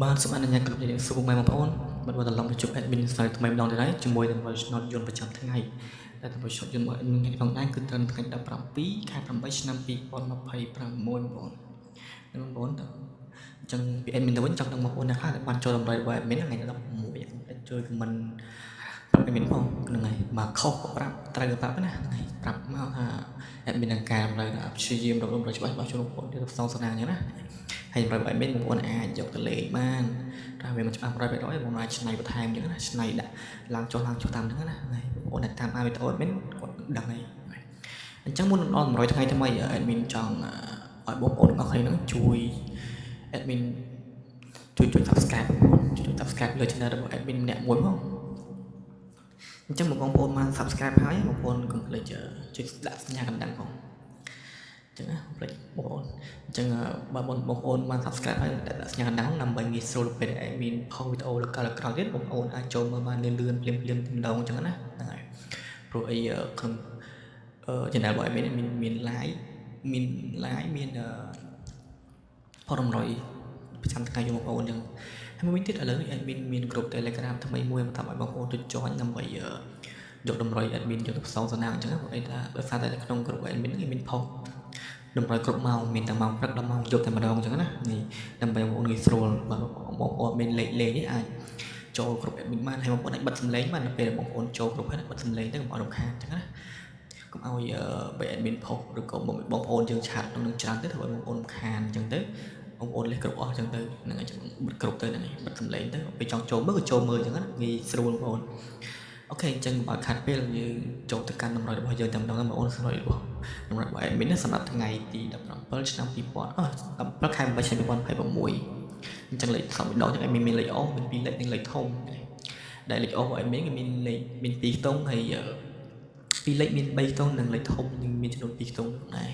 បាទសូមអនុញ្ញាតគ្រប់ជំរាបសួរពុកម៉ែបងប្អូនបាទត្រឡប់មកជួប admin សាថ្មីម្ដងទៀតហើយជាមួយនឹង voice note យន្តប្រចាំថ្ងៃដែល voice note យន្តរបស់ admin ថ្ងៃនេះផងដែរគឺត្រឹមថ្ងៃ17ខែ8ឆ្នាំ2026បងប្អូនបងប្អូនតើអញ្ចឹងពី admin ទៅវិញចង់ដឹងបងប្អូនអ្នកខ្លះដែលបានចូលតម្រុយរបស់ admin ថ្ងៃ16ជួយ comment ប្រាប់ admin ផងហ្នឹងហើយបើខុសក៏ប្រាប់ត្រូវក៏ប្រាប់ណាហ្នឹងហើយប្រាប់មកថា admin នឹងកែតម្រូវព្យាយាមរកតម្រុយច្បាស់ច្បាស់ជូនបងប្អូនទៀតផ្សងសនាអញ្ចឹងណាហើយតម្រុយរបស់ admin បងប្អូនអាចយកទៅលេងបានតែវាមិនច្បាស់100%បងប្អូនអាចឆ្នៃបន្ថែមអញ្ចឹងណាឆ្នៃដាក់ឡើងចុះឡើងចុះតាមហ្នឹងណាហ្នឹងហើយបងប្អូនដែលតាមអានវីដេអូ admin គាត់ដឹងហើយអញ្ចឹងមុននឹងដល់100ថ្ងៃថ្មី admin ចង់ឲ្យបងប្អូនទាំងអស់គ្នាហ្នឹងជួយ admin ជួយចុច subscribe បងប្អូនជួយចុច subscribe លើ channel របស់ admin ម្នាក់មួយផងអញ្ចឹងបងប្អូនបាន subscribe ហើយបងប្អូនកុំភ្លេចចុចដាក់សញ្ញាកណ្ដឹងផងអញ្ចឹងណាកុំភ្លេចបងប្អូនអញ្ចឹងបើបងប្អូនបាន subscribe ហើយដាក់សញ្ញាកណ្ដឹងដើម្បីងាយស្រួលពេលដែល admin ផុសវីដេអូលើក្រោយក្រោយទៀតបងប្អូនអាចចូលមើលបានលឿនលឿនភ្លាមភ្លាមតែម្ដងអញ្ចឹងណាហ្នឹងហើយព្រោះអីក្នុង channel របស់ admin មានមាន live មាន live មានផុសតម្រុយប្រចាំថ្ងៃយកបងប្អូនអញ្ចឹងហើយមួយវិញទៀតឥឡូវនេះ admin មានក្រុម Telegram ថ្មីមួយមកតាមឲ្យបងប្អូនទៅ join ដើម្បីយកតម្រុយ admin យកទៅផ្សងសំណាងអញ្ចឹងព្រោះអីថាដោយសារតែនៅក្នុងក្រុម admin ហ្នឹងមានផុសតម្រុយគ្រប់ម៉ោងមានតែម៉ោងព្រឹកដល់ម៉ោងយប់តែម្ដងអញ្ចឹងណានេះដើម្បីបងប្អូនងាយស្រួលបើបងប្អូនមានលេខលេងនេះអាចចូលក្រុម admin បានហើយបងប្អូនអាចបិទសំឡេងបាននៅពេលដែលបងប្អូនចូលក្រុមហើយបិទសំឡេងទៅកុំឲ្យរំខានអញ្ចឹងណាកុំឲ្យបើ admin ផុសឬក៏បងប្អូនយើង chat ក្នុងនឹងច្រើនទៅធ្វើឲ្យបងប្អូនរំខានអញ្ចឹងទៅបងប្អូនលេះគ្រប់អស់អញ្ចឹងទៅហ្នឹងហើយបិទគ្រប់ទៅហ្នឹងហើយបិទសំឡេងទៅពេលចង់ចូលមើលក៏ចូលមើលអញ្ចឹងណាងាយស្រួលបងប្អូន OK អញ្ចឹងកុំឲ្យខាត់ពេលយើងចូលទៅកាន់តម្រុយរបស់យើងតែម្ដងបងប្អូនសម្រាប់របស់តម្រុយរបស់ admin សម្រាប់ថ្ងៃទី17ឆ្នាំ2000អឺ17ខែ8ឆ្នាំ2026អញ្ចឹងលេខសំម្ដងអញ្ចឹង admin មានលេខអូមាន2លេខនិងលេខធំដែលលេខអូរបស់ admin គឺមានលេខមាន2ខ្ទង់ហើយពីរលេខមាន3ខ្ទង់និងលេខធំនឹងមានចំនួន2ខ្ទង់ដែរ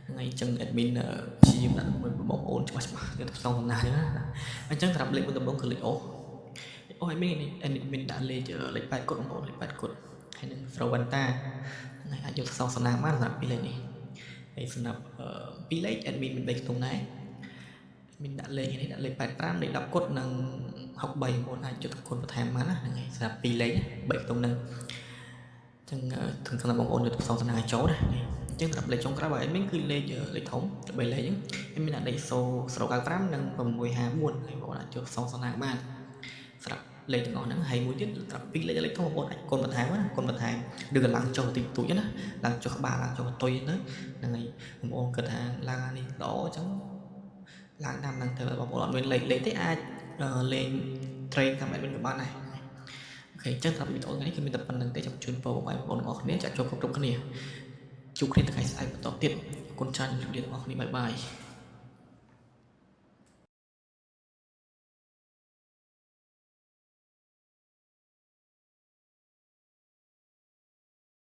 ហ្នឹងហើយអញ្ចឹង admin ព្យាយាមដាក់បងប្អូនច្បាស់ច្បាស់យកទៅផ្សងសំណាងអញ្ចឹងណាអញ្ចឹងសម្រាប់លេខមុនដំបូងគឺលេខអូអូ admin នេះ admin ដាក់លេខលេខ8គត់បងប្អូនលេខ8គត់ហើយនឹងស្រូវវ៉ាន់តាហ្នឹងហើយអាចយកទៅផ្សងសំណាងបានសម្រាប់ពីរលេខនេះហើយសម្រាប់ពីរលេខ admin មាន3ខ្ទង់ដែរមានដាក់លេខនេះដាក់លេខ85លេខ10គត់និង63បងប្អូនអាចយកទៅគុណបន្ថែមបានណាហ្នឹងហើយសម្រាប់ពីរលេខ3ខ្ទង់ហ្នឹងចឹងถึงសម្រាប់បងប្អូនយកទៅផ្សងសំណាងឲ្យចូលណាអញ្ចឹងសម្រាប់លេខចុងក្រោយរបស់ admin គឺលេខលេខធំ3លេខហ្នឹង admin ដាក់លេខ0 095និង654ហើយបងប្អូនអាចយកផ្សងសំណាងបានសម្រាប់លេខទាំងអស់ហ្នឹងហើយមួយទៀតសម្រាប់ពីរលេខលេខធំបងប្អូនអាចគុណបន្ថែមណាគុណបន្ថែមឬក៏ឡើងចុះតិចតួចណាឡើងចុះក្បាលឡើងចុះកតុយទៅហ្នឹងហើយបងប្អូនគិតថាឡើងនេះល្អអញ្ចឹងឡើងតាមហ្នឹងទៅបងប្អូនអត់មានលេខលេខទេអាចលេង train តាម admin ក៏បានដែរ OK អញ្ចឹងសម្រាប់វីដេអូថ្ងៃនេះគឺមានតែប៉ុណ្្នឹងទេចាំជូនពរបងប្អូនទាំងអស់គ្នាចាក់ចូលគ្រប់គ្រប់គ្នាជួបគ្នាថ្ងៃស្អែកបន្តទៀតអរគុណច្រើនជម្រាបលាទាំងអស់គ្នាbye bye.